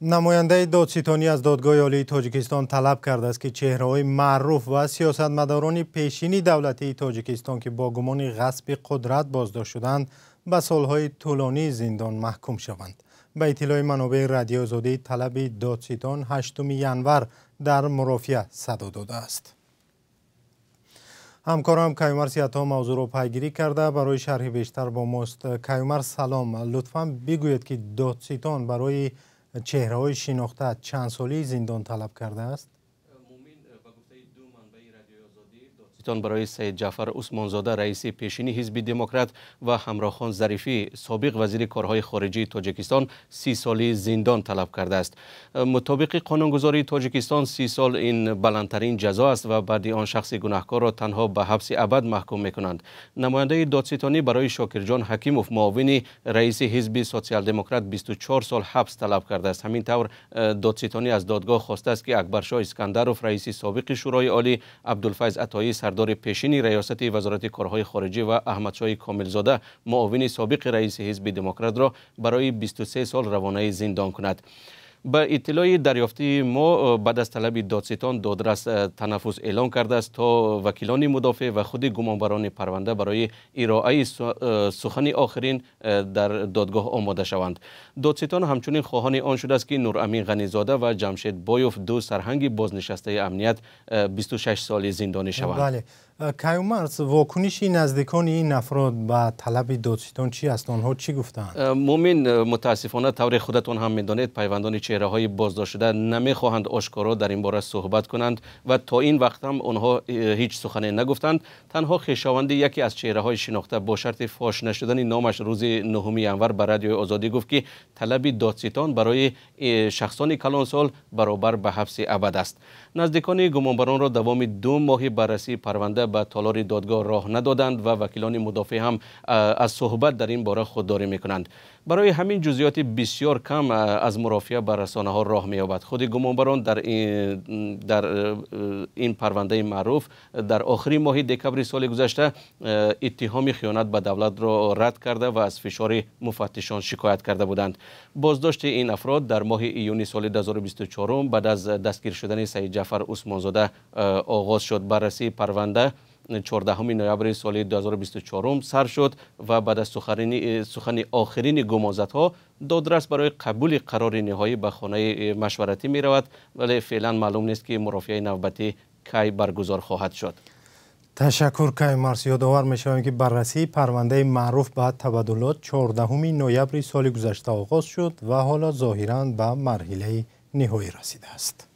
Намояндаи додситонӣ аз Додгоҳи Олии Тоҷикистон талаб кардааст, ки чеҳраҳои маъруф ва сиёсатмадорони пешини давлатии Тоҷикистон, ки бо гумони ғасби қудрат боздошт шуданд, ба солҳои тӯлонии зиндон маҳкум шаванд. Ба иттилои манобеи Радиои Озодӣ, талаби додситон 8 январ дар мурофиа садо додааст. Ҳамкорам Каюмар Сиато мавзӯъро пайгирӣ карда, барои шарҳи бештар бо мост. Каюмар, салом. Лутфан бигӯед, ки додситон барои чеҳраҳои шинохта чанд солии зиндон талаб кардааст? Ба гуфтаи ду манбаи Радиои Озодӣ, додситон барои Саид Ҷаъфар Усмонзода, раиси пешини Ҳизби Демократ, ва Ҳамроҳхон Зарифӣ, собиқ вазири корҳои хориҷии Тоҷикистон, 30 соли зиндон талаб кардааст. Мутобиқи қонунгузории Тоҷикистон, 30 сол ин баландтарин ҷазо аст ва баъди он шахси гунаҳкорро танҳо ба ҳабси абад маҳкум мекунанд. Намояндаи додситонӣ барои Шокирҷон Ҳакимов, муовини раиси Ҳизби Социал-Демократ, 24 сол ҳабс талаб кардааст. Ҳамин тавр додситонӣ аз додгоҳ хостааст, ки Акбаршоҳ Искандаров, раиси собиқи Шӯрои Олӣ, Абдулфайз Атоӣ, сардори пешини раёсати Вазорати корҳои хориҷӣ, ва Аҳмадшоҳи Комилзода, муовини собиқи раиси Ҳизби Демократро барои 23 сол равонаи зиндон кунад. Ба иттилои дарёфтии мо, баъд аз талаби додситон додрас танаффус эълон кардааст, то вакилони мудофеъ ва худи гумонбарони парванда барои ироаи сухани охирин дар додгоҳ омода шаванд. Додситон ҳамчунин хоҳони он шудааст, ки Нурамин Ғанизода ва Ҷамшед Боев, ду сарҳанги бознишастаи амният, 26 соли зиндонӣ шаванд. Бале, Каюмарс, вокуниши наздикони ин афрод ба талаби додситон чӣ аст? Онҳо чӣ гуфтаанд? Мумин, мутаассифона, тавре худатон ҳам медонед, пайвандони чеҳраҳои боздоштшуда намехоҳанд ошкоро дар ин бора суҳбат кунанд ва то ин вақт ҳам онҳо ҳеҷ сухане нагуфтанд. Танҳо хешованди яке аз чеҳраҳои шинохта бо шарти фош нашудани номаш рӯзи 9 январ ба Радиои Озодӣ гуфт, ки талаби додситон барои шахсони калонсол баробар ба ҳабси абад аст. Наздикони гумонбаронро давоми 2 моҳи баррасии парванда ба толори додгоҳ роҳ надоданд ва вакилони мудофеъ ҳам аз суҳбат дар ин бора худдорӣ мекунанд. Барои ҳамин ҷузъиёти бисёр кам аз мурофиа ба расонаҳо роҳ меёбад. Худи гумонбарон дар ин парвандаи маъруф дар охири моҳи декабри соли гузашта иттиҳоми хиёнат ба давлатро рад карда ва аз фишори муфаттишон шикоят карда буданд. Боздошти ин афрод дар моҳи июни соли 2024 баъд аз дастгир шудани Саид Ҷаъфар Усмонзода оғоз шуд. Баррасии парванда 14 ноябри соли 2024 сар шуд ва баъд аз сухани охирини гумонзадҳо додрас барои қабули қарори ниҳоӣ ба хонаи машваратӣ меравад, вале феълан маълум нест, ки мурофиаи навбатӣ кай баргузор хоҳад шуд. Ташаккур, Каюмарс. Ёдовар мешавем, ки баррасии парвандаи маъруф ба табаддулот 14 ноябри соли гузашта оғоз шуд ва ҳоло зоҳиран ба марҳилаи ниҳоӣ расидааст.